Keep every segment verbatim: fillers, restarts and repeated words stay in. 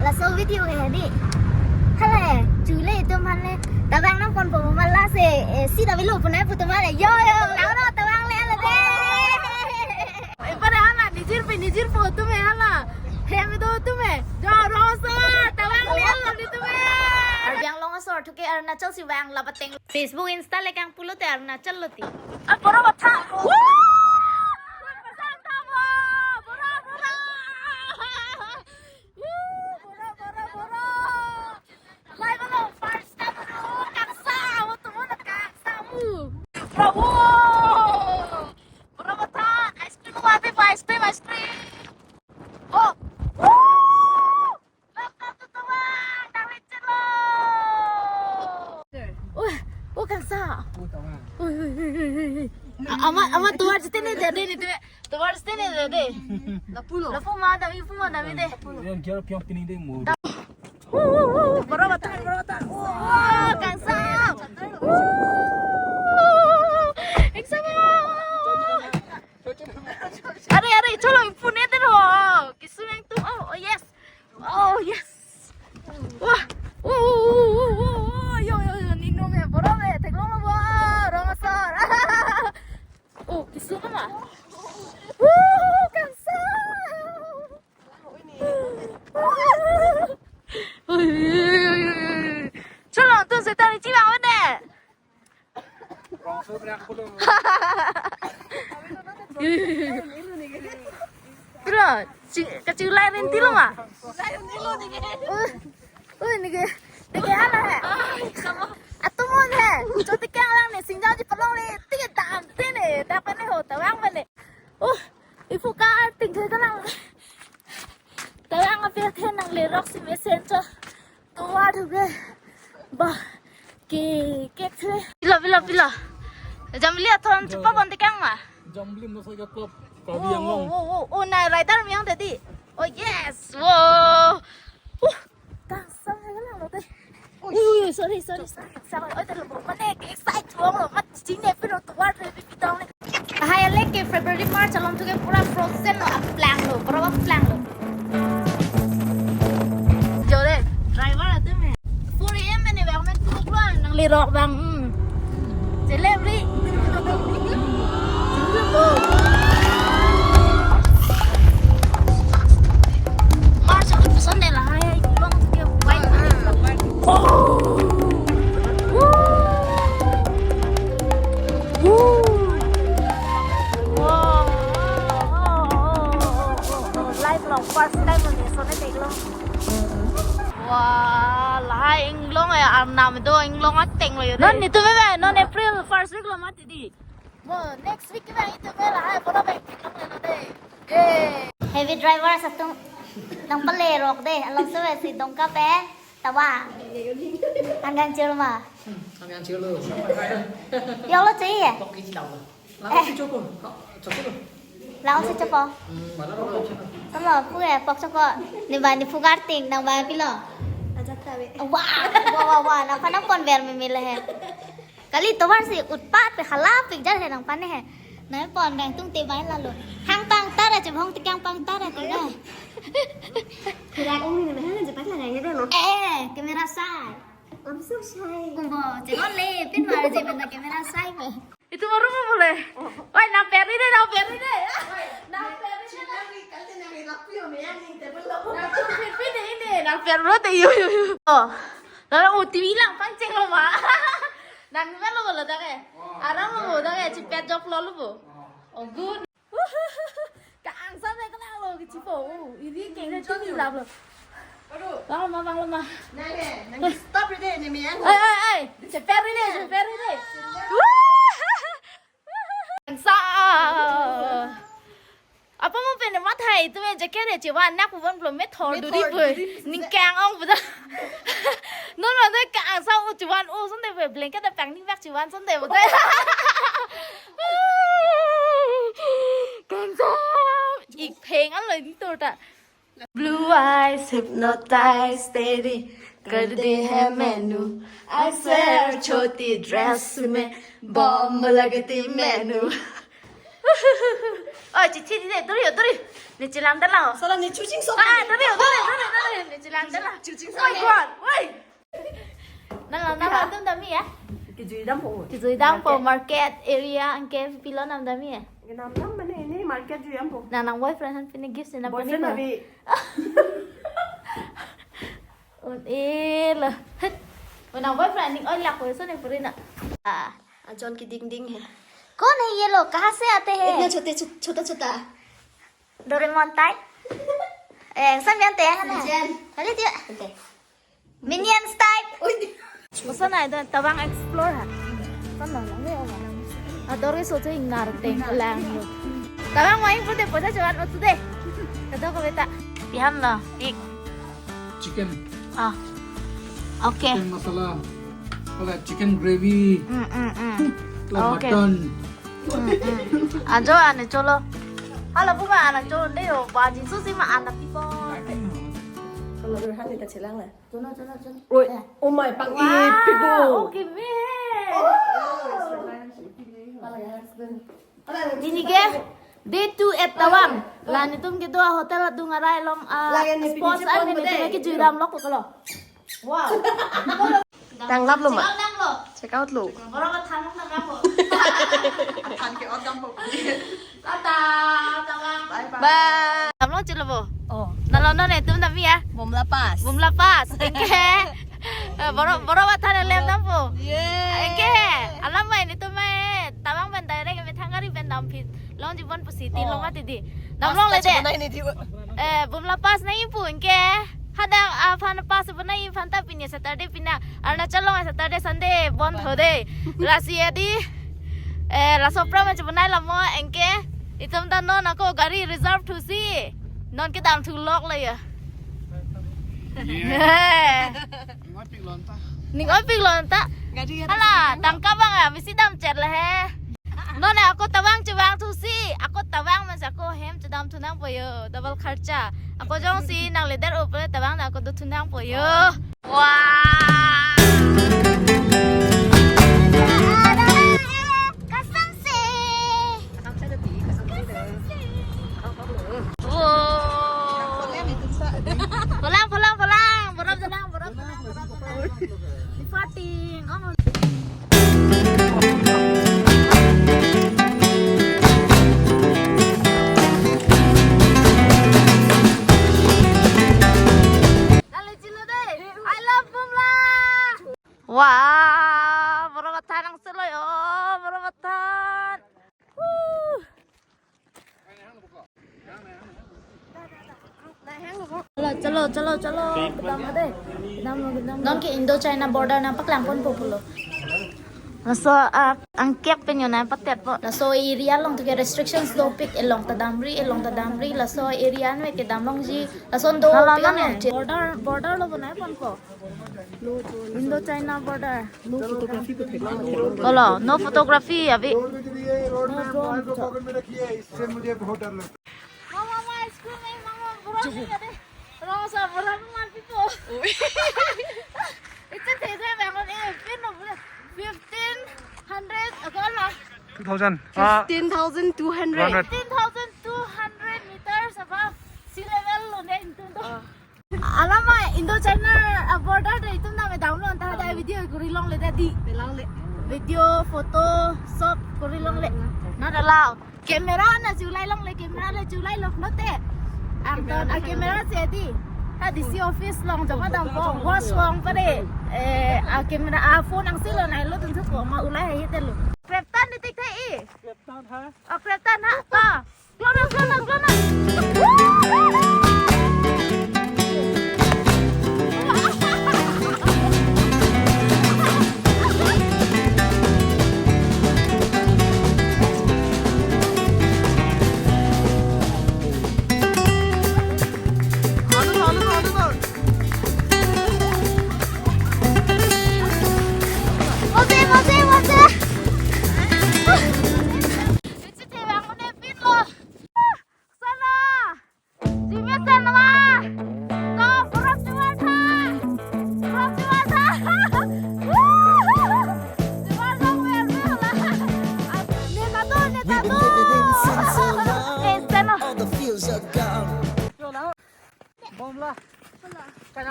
Laso video ke di. Hala, chule itum aphan le tabang nangponpo ma lasi, eh, sida avelo punai pu atum le. Yo, yo, tabang le hala de. Ipare hala, nijirpi nijirpo atum hala. Hem do atum. Jo, Rongso, tabang le hala di atum. Karbi Anglong asor athu ke Arunachal si vang lapateng. Facebook, Insta le kangpulote Arunachal lo ti. Ah, boro batha. Woo! Boro, boro. Boro, boro, boro. Lai boro, first time boro, kangsa, mo tu mo na kangsa mo. Bravo! Boro batha, ice cream, mo abi ice cream, ice cream. Oh! Woo! Welcome to Tawang, Tawang Channel. Oh, oh, kangsa. Ui, ui, ui, ui, ui. A-, ama, ama tovar jitene jade ni te. Tovar jitene jade. Lapulo. Lapu ma dami, pu ma dami de. Yang kira piang pining de mo. Boro batha, boro batha. Oh, kangsa. Kangsa. Are, are, cholo, pune de ho. Kisu yang tu. Oh, oh, yes. Oh, yes. Wah. Oh, oh, oh, oh, oh, oh. Yo, yo, yo, nino me, boro me, theklong lo bo, Rongso. Oh, kisu nama. Woo, kangsa. Ui, ui, ui, ui, ui. Cholo, tu setan chiba one. Pilo, chi-, kachilai rinti lo ma? Ui, ui, neke, neke hala he. Atum on he. Choti kang lang ne, singjang ji palong le, tike dam te ne, dam pa ne ho, tawang pa ne. Oh, ipu karting the kalang. Tawang aphi athe nanglerok si mesen cho. Tovar thu ke. Ba. Ke, ke the. Pilo, pilo, pilo. Jambili athon chepa bonte kang ma? Jambili Motorcycle Club, Karbi Anglong. Oh, oh, oh, oh, na rider mi ang tadi. Oh, yes. Wow. Uh, kangsa hai kalang lo te. Ui, sorry, sorry, sorry. Sorry, oi, telo bo. Mane ke excite chuang lo, mat ching ne pilo tovar re pi pitong ne. Hai, ale ke February, March along thu ke pura frozen lo, aplang lo, pura aplang lo. Jo de, driver atum he. Four A M mane bang men tu keluar nanglerok bang. Hmm. Celebrity. March along Sunday lahai, long ke white. Oh. Woo. Woo. Wow. Life long first time on this one, take long. Wah, lahai inglong ya, arnam do inglong ateng lo yo. Non itum me, non April first week lo mati di. Mo, next week ke bang itum me lahai, bola bang inglong lo de. Yay. Heavy driver atum nangpalerok de, along so si dongka pe, tawa. Anggan chul ma. Hmm, anggan chul lo. Yo lo chui ya? Pok ki chila lo. Lang si chopo. Chopo lo. Lang si chopo. Hmm, mana lo chopo. Sama pu ya, pok chopo. Ni ba ni pu karting, nang ba pilo. Ajat tawe. Wah, wah, wah, wah, nangphan nangponver meme le he. Kali tovar si utpat pe halapik jal he nangphan he. Nangpon bang tung te bai lalo. Hang pangtar aja, hong tikyang pangtar aja na. Kira umi na hang aja pat lagay na no. Eh, camera shy. I'm so shy. Kumbo, chengon le, pin mar je pin camera shy me. Itum baru mo bole. Oi, nang peri de, nang peri de. Nang peri de. Nang peri de ini, nang peri de, yo, yo, yo. Oh. Lalu, oh, T V lang pangcheng lo ma. Nang ni lo bole dak ke. Aram lo bo dak ke, chipet jok lo lo bo. Oh, good. Kangsa me kalang lo ke chipo. Oh, ini keng na chini lap lo. Bang lo ma, bang lo ma. Nang, nang stop ri de, ne me yang. Ai, ai, ai. Chipet ri de, chipet ri de. Kangsa. Apa mo pen mathai tu me jacket re chivan nak puvan plo me thor duri pui. Ning kang ong puta. No, no, de kangsa u chivan u sonte pui blanket de pang ning bak chivan sonte puta. Kangsa. Ik pheng an lo ni tur ta. Blue eyes hypnotized, तेरी कर दी है मैंने, I swear छोटी dress में bomb लगती मैंने. Oi, chithi dei, duri, duri. Ne chelang dala. Sala ne chuching sok. Ah, duri, duri, duri, duri. Ne chelang dala. Chuching sok. Oi, kuan. Oi. Nang, nang, nang, atum dam-i ya? Kejui dampo. Kejui dampo, market area, anke pilo nang dam-i ya? Nang dam mane ini market jui dampo. Nang, nang boyfriend aphan pine gift si nang pine. Boyfriend ko abi. Un-e lo. Hit. Nang boyfriend ning oi lak ko so ne puri na. Ah. Ajon ki ding ding hai. कौन है ये लोग? कहाँ से आते हैं? इतना छोटे, छो-, छोटा, छोटा। Doraemon type. Eh, sambian te, hana? Sambian. Kali dia. Oke. Minions type. Ui. Koson na do, Tawang explore ha. Kan na lang ni, oh, lang. Ador ke socho ingnar te, lang lo. Tawang main pute poisa chuan otu de. Kado ko beta. Pihan lo, ik. Chicken. Ah. Okay. Chicken masala. Wala chicken gravy. Mm, mm, mm. Wala okay. Mutton. Mm, mm. Ajo ane cholo. Hala puma ana cholo de yo. Baji susi ma ana pipo. Kalau Rohan kita chelang lah. Cholo, cholo, cholo. Oi, eh. Oh my, pang wow, ipik ko. Okay, me. Oh. Ini ke day two at Tawang. La netum kedo a hotel adung arai along, ah, sports an netum kejui dam lok ko lo. Wow. Tang lap lo ma? Check out lo. Check out lo. Borok athan lo tang lap lo. Athan ke out dam lo. Tata, Tawang. Bye bye. Bye. Dam lo chelo bo. Oh. Nalo non netum dam-i ya? Bumla Pass. Bumla Pass. Anke. Eh, borok, borok athan lem dampo. Yeah. Anke, alam mai netum mai Tawang pen direct methang gari pen dam phit. Long jibon pusi tin long mati di. Dam long le de. Pass ta chibonai ni di. Eh, Bumla Pass nangji pu anke. Hadak aphan pass chibonai aphan ta pini Saturday pina. Arunachal along Saturday Sunday bond ho de. Lasi adi. Eh, laso program chibonai lamo anke. Itum ta non ako gari reserve thusi. Non kedam thu lok le ya. Yeah. Ning oi pik lon ta. Ning oi pik lon ta. Gari ya. Hala, tangka bang ya, misi dam chet le he. Non ako Tawang chevang thusi, ako Tawang mas ako hem chedam thu nangpo yo, double kharcha. Ako jongsi nang leader up le Tawang na ako do thu nangpo yo. Wow. Kasam se. Wow. Pholang, pholang, pholang. Borok jalang, borok jalang, borok jalang. Di party. Oh. Dale, chilo deh. I love Bumla. Wah, borok athan nang seloi, oh, borok athan. Woo. Chalo, chalo, chalo, chalo. Kedam lo deh. Kedam lo, kedam lo. Non ke Indo China border nangpaklang ponpo pulo. Laso, ah, angkek pen yo nangpatetpo. Laso area along to ke restrictions dopik, elong ta damri, elong ta damri. Laso area anve kedam longji. Lason dopik along. Border, border lo bonai ponpo. Indo China border. Kolo, no photography अभी। Mama, mama, ice cream, eh, mama, borok ni kade. Rong sa borok mal pipo. Oi. Ite te je bangon, eh, pin no, fifteen hundred, ako la. Two thousand. Ah. Fifteen thousand two hundred. Two hundred. Fifteen thousand two hundred meters above sea level lo ne itu to. Ah. Alam ma Indo China, ah, border de itum name download ta da video kori longle da di. Longle. Video, photo, sob kori longle. Not allowed. Camera na chulai longle, camera le chulai lok no te. Ang ton a camera si di. Ha D C office along jama dampo, host along pare. Eh, a camera, a phone angsi lo nai lo tun thu ko ma ulai hai te lo. Kreptan ni tik thai i. Kreptan ha? Oh, kreptan ha. Pa. Klona, klona, klona. Mose, mose, mose. Sana. Jime,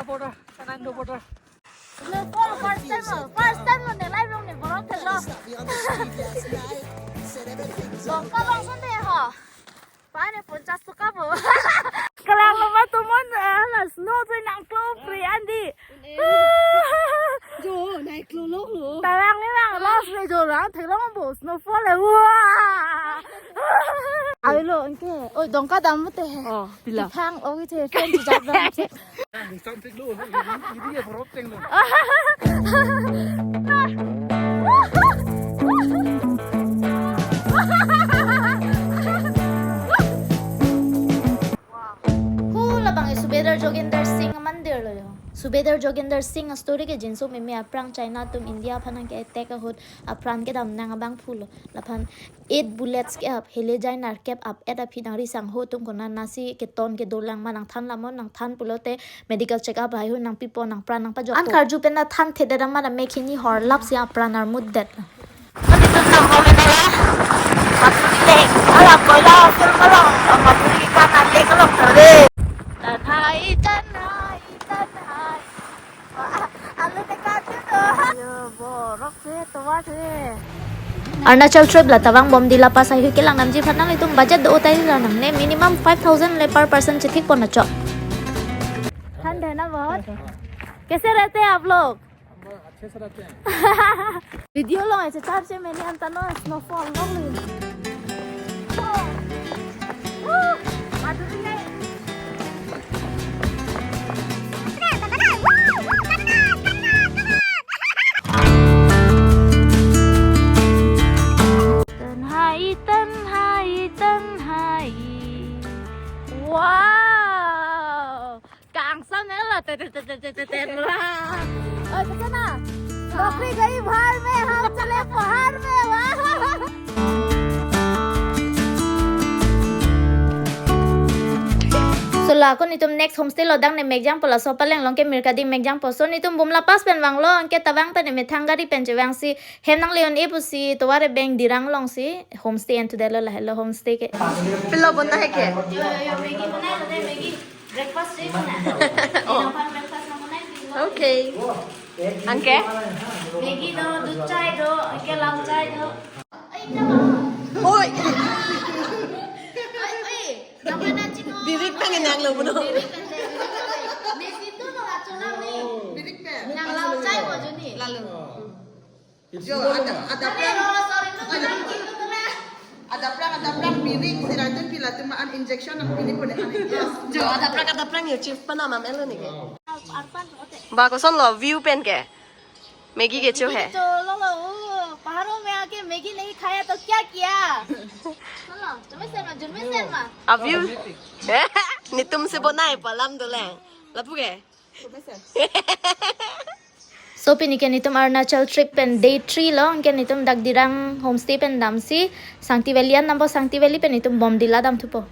Snowfall first time lo, first time lo ne life along ne borok thelo. Bongka bong sunde ho. Pane phone charge to kabo. Kalang lo ma tumon, eh, la snow tu nangklo pri andi. Jo, nangklo lo lo. Tawang ni lang loss le jo lang theklong bo snowfall le. Wah. Awi lo anke. Oi, Dongka dam te. Oh, pila. Thang, oh, ite, friend jat bang. Something lo, lo, lo, lo, lo, lo. Hu labang e Subedar Joginder Singh mandir lo yo. Subedar Joginder Singh story ke jinso meme aphrang China atum India aphan nangke attack ahut apran kedam nang abangphu lo. Laphan eight bullets ke ap, hele jai nerkep ap, et aphi nangri sangho atum konat nasi keton kedo lang ma nangthan lamon nangthan pulote medical check up haihu nangpipo nangpran nangpajok. An karju pen nangthan thedam ma mek hini horlap si apran armut det. Mati tum nang kome nala. Mati tum nang. Alam koila film along. Mati tum ikan nanti kelong tadi. Tanhai, tanhai, tanhai. Wah, alu tekan tu. Yo, borok se, tovar se. Arunachal trip la tawang Bomdila pass ahui kelang namji phan nanglitum budget do utai la nangne minimum five thousand le per person chithik pon acho. Thand hai na bahut. Kaise rehte hain aap log? हम अच्छे से रहते हैं। Video lo aise char che meni anta no snowfall lo le. Tanhai, tanhai, tanhai. Wow. Kangsam ne la, te, te, te, la. Oh, kita na. Nokri gayi bahar mein, hum chale pahar mein, wah. So la ko netum next homestay lo dang ne mekjang po laso paleng along ke Mirkading mekjang po. So netum Bomdila pass pen vanglo, anke tawang pen ne methang gari pen chevang si hem nangleun-e pusi tovar abeng Dirang along si homestay en thudetlo, lahelo homestay ke. Pilo bonna hai ke? Yo, yo, yo, Maggi banai lo de, Maggi. Breakfast sih mana? Oh. Dinaphan breakfast na banai di lo. Okay. Anke? Maggi do, dudh chai do, anke lau chai do. Oi, oi. Oi, oi. Birik pen nang lo, bono. Birik pen, birik pen. Nesi tu no la cholang ni. Birik pen. Nang lau chai mo jo ni. Lalu. Jo, ada, ada plang. Ada plang, ada plang birik, sira itu pila tu ma an injection nangpi ni pun ada. Jo, ada plang, ada plang ya, chief panama melo ni ke. Ba, koson lo view pen ke? Maggi kecho hai. Cho lo lo, oh, paharon mein aake Maggi nahi khaya to kya kiya? Chalo, jumesen ma, jumesen ma. A view. Netum si bonai palam dolang. Lapu ke? So pini ke netum Arunachal trip pen day three lo, anke netum dak Dirang homestay pen damsi Sangti Valley an dampo, Sangti Valley pen netum Bomdila damthupo.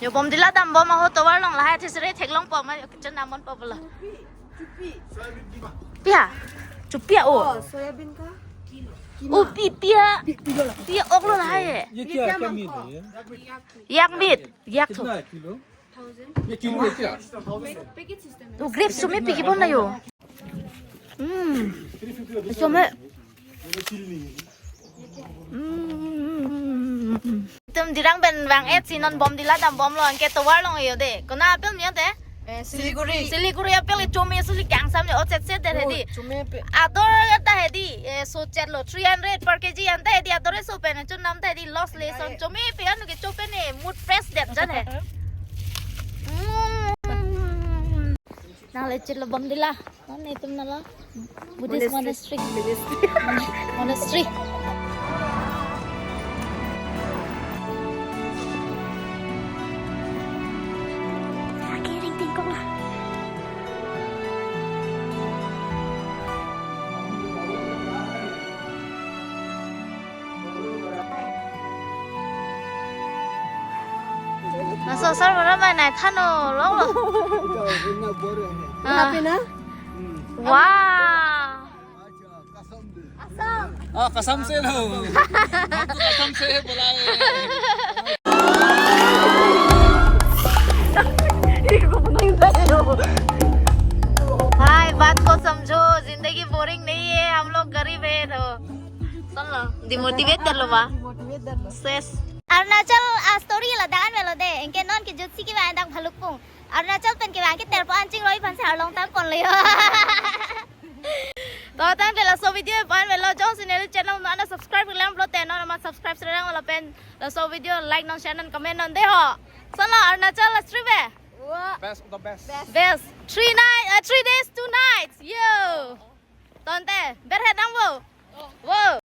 Yo Bomdila dambom ahut tovar along lahai thisri theklongpo ma yo kitchen namon po bola. Pia? Chupia o. Oh, soyabean ka? Oh, pi-, pia. Pia ok lo lahai hai. ये क्या, क्या मीट है ये? Yak meat, yak tho. कितना है किलो? ये किलो है क्या? Oh, grapes chumi piki pon na yo. Hmm. Chumi. Hmm. Netum Dirang pen vang-et si non Bomdila dambomlo, anke tovar along yo de. Konat apel mi-o de? Eh, Siliguri. Siliguri apel chumi suli kangsam ne ochetse de hedi. Oh, chumi apel. Ador ta hedi, eh, sochet lo three hundred per K G anta hedi ador so pen chun nam ta hedi loss le son chumi apel anu kecho pen ne mood fresh det jan he. Hmm. Nang le chit lo Bomdila. Non netum nalo Buddhist monastery. Monastery. Monastery. Lagi ring tingkong lah. Laso asar bara mai nai thano long lo. Ah. Happy na? Wow. Ah, कसम से लो। हम तो कसम से बोला है। Demotivate detlo ba? Ses. Arunachal a story ladak an avelo de. Anke non ke jutsi kevang dak Bhalukpung. Arunachal pen kevang ke terpo an chingroi aphan si arlong tam ponlo yo. To tangte laso video pu an avelo, jongsi neli channel non subscribe klemkle te non amat subscribe serang lapen laso video like non share non comment non de ho. Solo Arunachal la trip e. Best of the best. Best. Three night, uh, three days, two nights. Yo. Tangte, berhe dam bo. Wo.